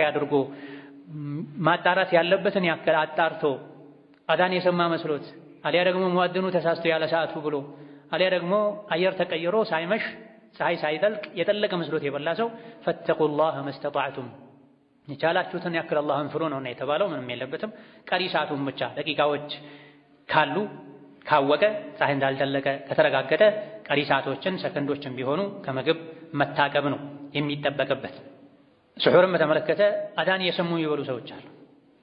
አድርጎ ማጣራት ያለበትን ያክል አጣርቶ አዛን የሰማ መስሎት አሊያ ደግሞ ሙአዚኑ ተሳስቶ ያለ ሰዓቱ ብሎ አሊያ ደግሞ አየር ተቀይሮ ሳይመሽ ፀሐይ ሳይጠልቅ የጠለቀ መስሎት የበላ ሰው فاتقوا الله ما استطعتم የቻላችሁትን ያክል አላህን ፍሩ ነውና የተባለው ምንም የለበትም። ቀሪ ሰዓቱን ብቻ ደቂቃዎች ካሉ ካወቀ ፀሐይ እንዳልጠለቀ ከተረጋገጠ ቀሪ ሰዓቶችን ሰከንዶችን ቢሆኑ ከምግብ መታቀብ ነው የሚጠበቅበት። ስሑርን በተመለከተ አዛን እየሰሙ የሚበሉ ሰዎች አሉ።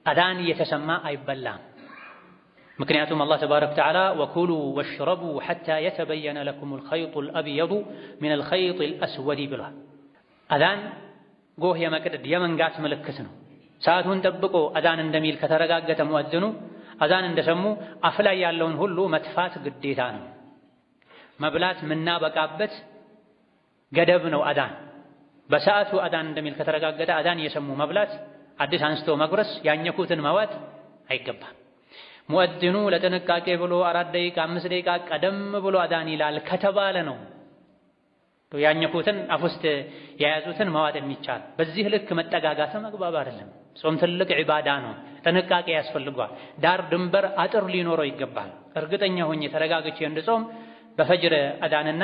አዛን እየተሰማ አይበላም። ምክንያቱም አላህ تبارك وتعالى وكلوا واشربوا حتى يتبين لكم الخيط الأبيض من الخيط الأسود ብሏል። አዛን ጎህ የመቅደድ የመንጋት ምልክት ነው። ሰዓቱን ጠብቆ አዛን እንደሚል ከተረጋገጠ ሙአዝኑ አዛን እንደሰሙ አፍ ላይ ያለውን ሁሉ መትፋት ግዴታ ነው። መብላት ምናበቃበት ገደብ ነው አዛን። በሰዓቱ አዛን እንደሚል ከተረጋገጠ አዛን እየሰሙ መብላት፣ አዲስ አንስቶ መጉረስ፣ ያኘኩትን መዋጥ አይገባም። ሙአዝኑ ለጥንቃቄ ብሎ 4 ደቂቃ 5 ደቂቃ ቀደም ብሎ አዛን ይላል ከተባለ ነው ያኘኩትን አፍ ውስጥ የያዙትን መዋጥ የሚቻል። በዚህ ልክ መጠጋጋትም አግባብ አይደለም። ጾም ትልቅ ዒባዳ ነው፣ ጥንቃቄ ያስፈልገዋል። ዳር ድንበር አጥር ሊኖረው ይገባል። እርግጠኛ ሆኜ ተረጋግቼ እንድጾም በፈጅር አዛንና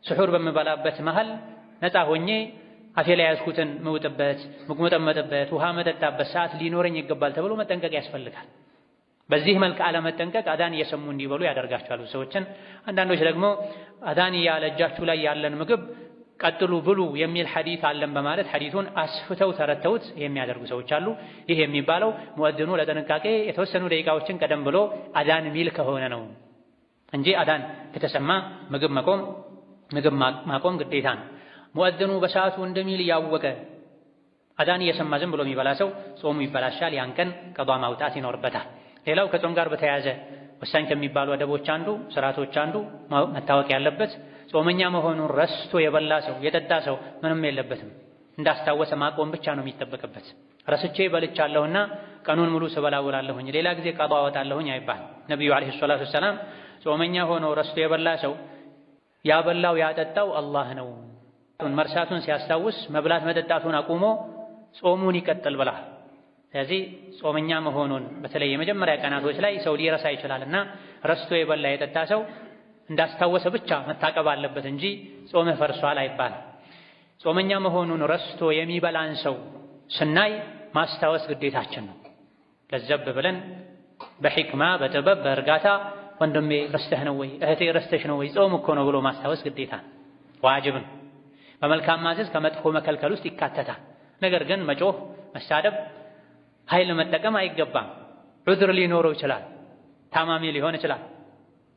ስሑር በምበላበት መሃል ነፃ ሆኜ አፌ ላይ ያዝኩትን ምውጥበት፣ ምጉመጠመጥበት፣ ውሃ መጠጣበት ሰዓት ሊኖረኝ ይገባል ተብሎ መጠንቀቅ ያስፈልጋል። በዚህ መልክ አለመጠንቀቅ አዛን እየሰሙ እንዲበሉ ያደርጋቸዋል ሰዎችን። አንዳንዶች ደግሞ አዛን እያለ እጃችሁ ላይ ያለን ምግብ ቀጥሉ ብሉ የሚል ሐዲት አለን በማለት ሐዲቱን አስፍተው ተረተውት የሚያደርጉ ሰዎች አሉ። ይህ የሚባለው ሙአዝኑ ለጥንቃቄ የተወሰኑ ደቂቃዎችን ቀደም ብሎ አዛን ሚል ከሆነ ነው እንጂ አዛን ከተሰማ ምግብ ማቆም ግዴታ ነው። ሙአዝኑ በሰዓቱ እንደሚል ያወቀ አዛን እየሰማ ዝም ብሎ የሚበላ ሰው ጾሙ ይበላሻል። ያን ቀን ቀዷ ማውጣት ይኖርበታል። ሌላው ከጾም ጋር በተያያዘ ወሳኝ ከሚባሉ አደቦች አንዱ ስርዓቶች አንዱ መታወቅ ያለበት ጾመኛ መሆኑን ረስቶ የበላ ሰው የጠጣ ሰው ምንም የለበትም። እንዳስታወሰ ማቆም ብቻ ነው የሚጠበቅበት። ረስቼ በልቻለሁና ቀኑን ሙሉ ስበላ ውላለሁኝ ሌላ ጊዜ ቀዷ አወጣለሁኝ አይባልም። ነብዩ አለይሂ ሰላቱ ወሰላም ጾመኛ ሆኖ ረስቶ የበላ ሰው ያበላው ያጠጣው አላህ ነው። መርሳቱን ሲያስታውስ መብላት መጠጣቱን አቁሞ ጾሙን ይቀጥል ብሏል። ስለዚህ ጾመኛ መሆኑን በተለይ የመጀመሪያ ቀናቶች ላይ ሰው ሊረሳ ይችላልና ረስቶ የበላ የጠጣ ሰው እንዳስታወሰ ብቻ መታቀብ አለበት እንጂ ጾምህ ፈርሷል አይባልም። ጾመኛ መሆኑን ረስቶ የሚበላን ሰው ስናይ ማስታወስ ግዴታችን ነው። ለዘብ ብለን በሕክማ በጥበብ በእርጋታ ወንድሜ ረስተህ ነው ወይ እህቴ ረስተሽ ነው ወይ ጾም እኮ ነው ብሎ ማስታወስ ግዴታ ዋጅብ ነው። በመልካም ማዘዝ ከመጥፎ መከልከል ውስጥ ይካተታል። ነገር ግን መጮህ፣ መሳደብ፣ ኃይል መጠቀም አይገባም። ዑዝር ሊኖረው ይችላል። ታማሚ ሊሆን ይችላል።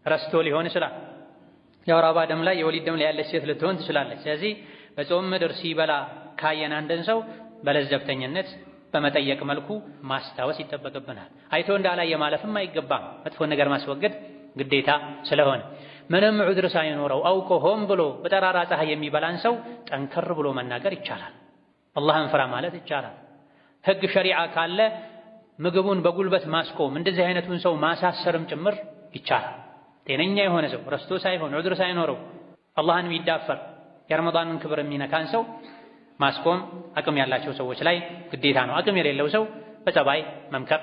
ረስቶ ሊሆን ይችላል። የወር አበባ ደም ላይ የወሊድ ደም ላይ ያለች ሴት ልትሆን ትችላለች። ስለዚህ በጾም ምድር ሲበላ ካየን አንድን ሰው በለዘብተኝነት በመጠየቅ መልኩ ማስታወስ ይጠበቅብናል። አይቶ እንዳላየ ማለፍም አይገባም። መጥፎ ነገር ማስወገድ ግዴታ ስለሆነ ምንም ዑዝር ሳይኖረው አውቆ ሆን ብሎ በጠራራ ፀሐይ የሚበላን ሰው ጠንከር ብሎ መናገር ይቻላል። አላህን ፍራ ማለት ይቻላል። ሕግ ሸሪዓ ካለ ምግቡን በጉልበት ማስቆም እንደዚህ አይነቱን ሰው ማሳሰርም ጭምር ይቻላል። ጤነኛ የሆነ ሰው ረስቶ ሳይሆን ዑዝር ሳይኖረው አላህን የሚዳፈር የረመዳንን ክብር የሚነካን ሰው ማስቆም አቅም ያላቸው ሰዎች ላይ ግዴታ ነው። አቅም የሌለው ሰው በጸባይ መምከር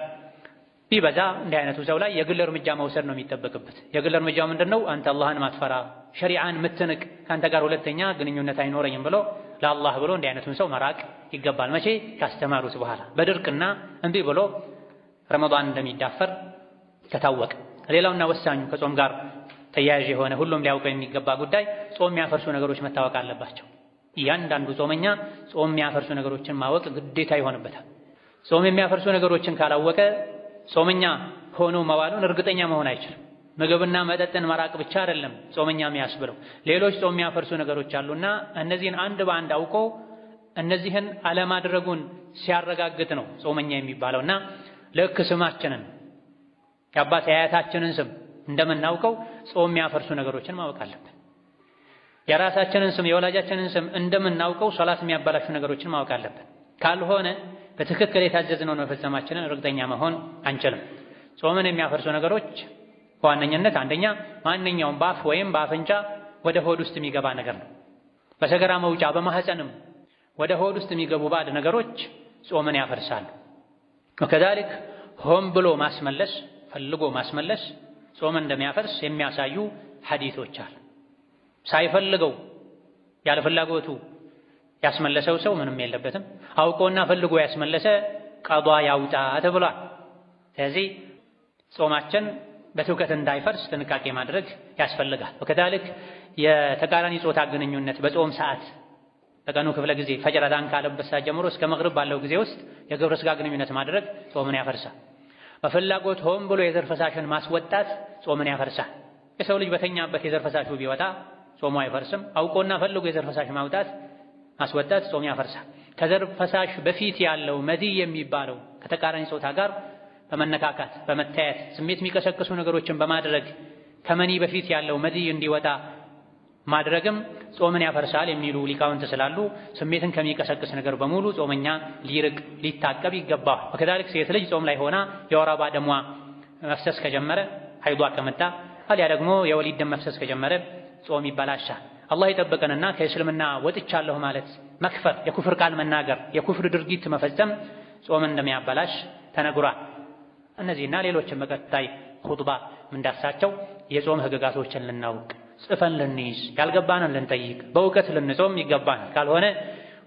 ቢበዛ እንዲህ አይነቱ ሰው ላይ የግል እርምጃ መውሰድ ነው የሚጠበቅበት። የግል እርምጃው ምንድነው? አንተ አላህን ማትፈራ ሸሪዓን ምትንቅ ከአንተ ጋር ሁለተኛ ግንኙነት አይኖረኝም ብሎ ለአላህ ብሎ እንዲህ አይነቱን ሰው መራቅ ይገባል። መቼ? ካስተማሩት በኋላ በድርቅና እምቢ ብሎ ረመዳን እንደሚዳፈር ከታወቀ። ሌላውና ወሳኙ ከጾም ጋር ተያያዥ የሆነ ሁሉም ሊያውቀው የሚገባ ጉዳይ ጾም የሚያፈርሱ ነገሮች መታወቅ አለባቸው። እያንዳንዱ ጾመኛ ጾም የሚያፈርሱ ነገሮችን ማወቅ ግዴታ ይሆንበታል። ጾም የሚያፈርሱ ነገሮችን ካላወቀ ጾመኛ ሆኖ መዋሉን እርግጠኛ መሆን አይችልም። ምግብና መጠጥን መራቅ ብቻ አይደለም ጾመኛ የሚያስብለው፣ ሌሎች ጾም የሚያፈርሱ ነገሮች አሉና እነዚህን አንድ በአንድ አውቆ እነዚህን አለማድረጉን ሲያረጋግጥ ነው ጾመኛ የሚባለውና ልክ ስማችንን የአባት የአያታችንን ስም እንደምናውቀው ጾም የሚያፈርሱ ነገሮችን ማወቅ አለብን። የራሳችንን ስም የወላጃችንን ስም እንደምናውቀው ሶላት የሚያበላሹ ነገሮችን ማወቅ አለብን። ካልሆነ በትክክል የታዘዝነውን መፈጸማችንን እርግጠኛ መሆን አንችልም። ጾምን የሚያፈርሱ ነገሮች በዋነኝነት አንደኛ ማንኛውም በአፍ ወይም በአፍንጫ ወደ ሆድ ውስጥ የሚገባ ነገር ነው። በሰገራ መውጫ በማህፀንም ወደ ሆድ ውስጥ የሚገቡ ባዕድ ነገሮች ጾምን ያፈርሳሉ። ወከዛሊክ ሆን ብሎ ማስመለስ ፈልጎ ማስመለስ ጾምን እንደሚያፈርስ የሚያሳዩ ሐዲሶች አሉ። ሳይፈልገው ያለ ፍላጎቱ ያስመለሰው ሰው ምንም የለበትም። አውቆና ፈልጎ ያስመለሰ ቀዷ ያውጣ ተብሏል። ስለዚህ ጾማችን በትውከት እንዳይፈርስ ጥንቃቄ ማድረግ ያስፈልጋል። ወከዛሊክ የተቃራኒ ጾታ ግንኙነት በጾም ሰዓት በቀኑ ክፍለ ጊዜ ፈጅር አዛን ካለበት ሰዓት ጀምሮ እስከ መግሪብ ባለው ጊዜ ውስጥ የግብረ ሥጋ ግንኙነት ማድረግ ጾምን ያፈርሳል። በፍላጎት ሆን ብሎ የዘር ፈሳሽን ማስወጣት ጾምን ያፈርሳል። የሰው ልጅ በተኛበት የዘር ፈሳሹ ቢወጣ ጾሙ አይፈርስም። አውቆና ፈልጎ የዘር ፈሳሽ ማውጣት ማስወጣት ጾም ያፈርሳል። ከዘር ፈሳሽ በፊት ያለው መዲ የሚባለው ከተቃራኒ ጾታ ጋር በመነካካት በመታየት ስሜት የሚቀሰቅሱ ነገሮችን በማድረግ ከመኒ በፊት ያለው መዲ እንዲወጣ ማድረግም ጾምን ያፈርሳል የሚሉ ሊቃውንት ስላሉ ስሜትን ከሚቀሰቅስ ነገር በሙሉ ጾመኛ ሊርቅ ሊታቀብ ይገባዋል። ወከዛሊክ ሴት ልጅ ጾም ላይ ሆና የወር አበባ ደሟ መፍሰስ ከጀመረ ሀይዷ ከመጣ አሊያ ደግሞ የወሊድ ደም መፍሰስ ከጀመረ ጾም ይበላሻል። አላህ ይጠብቀንና ከእስልምና ወጥቻለሁ ማለት መክፈር፣ የኩፍር ቃል መናገር፣ የኩፍር ድርጊት መፈጸም ጾምን እንደሚያበላሽ ተነግሯል። እነዚህና ሌሎችን በቀጣይ ኹጥባ ምንዳሳቸው የጾም ህግጋቶችን ልናውቅ ጽፈን ልንይዝ ያልገባንን ልንጠይቅ በእውቀት ልንጾም ይገባናል። ካልሆነ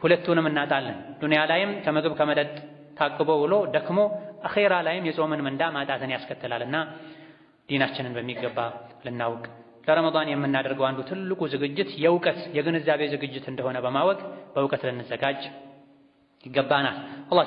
ሁለቱንም እናጣለን። ዱንያ ላይም ከምግብ ከመጠጥ ታቅቦ ውሎ ደክሞ አኼራ ላይም የጾምን ምንዳ ማጣትን ያስከትላልና ዲናችንን በሚገባ ልናውቅ ለረመዳን የምናደርገው አንዱ ትልቁ ዝግጅት የእውቀት የግንዛቤ ዝግጅት እንደሆነ በማወቅ በእውቀት ልንዘጋጅ ይገባናል። አላህ